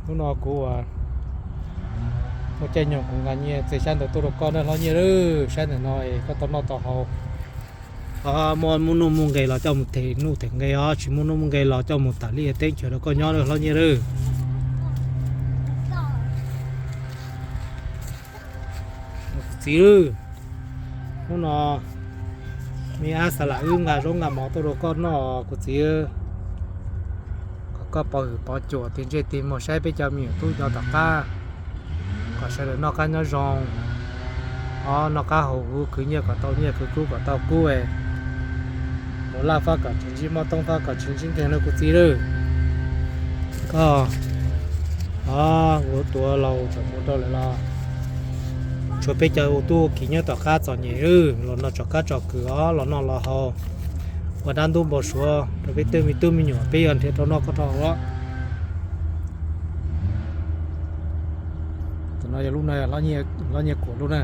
Hnub no kuv ua muaj caij nyoog kuv nqa nyiaj txiag xyab ntawv tuaj rau koj na hlob Nyiaj lauj. Saib ntawm no es koj tau noj tau haus. Muaj muaj nuj muaj nqes los coj mus them nuj them nqes os, tsis muaj nuj muaj nqes los coj mus tam lij teeb chaws rau koj nyob lauj hlob Nyiaj lauj. Kuv txiv lauj, hnub no me ab xa lam wb nqa zaub nqa mov tuaj rau koj noj kuv txiv. Kom koj pov hwm pov cuam tig ntsej tig muag saib peb cov me nyuam tub nyob tom qab, kom sawv daws noj qab nyob zoo, o noj qab haus huv, khwv nyiaj kom tau nyiaj, khwv kub kom tau kub, mus laj fab kom tsis ntsib mob, toob fab kom tsis ntsib nkeeg lauj kuv txiv lauj. Koj o ua tuav laus tsom mus rau lawm los tshuav peb cov ua tub ua kiv nyob tom qab txom nyem lauj, los noj tsom kab tsom kwm os, los noj los haus, ua dab ntub npau suav rau peb tej me tub me nyuam peb yuav nrhiav rau noj koj rau haus. Tus no yog lub no, hlob Nyiaj kuam lub na.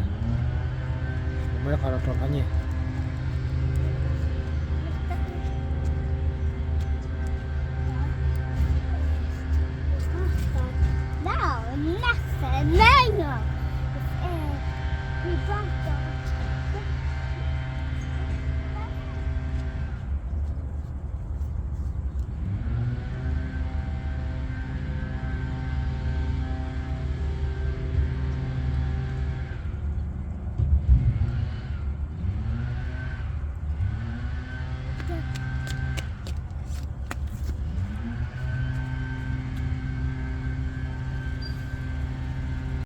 Muab ib qho rau hlob Nyiaj.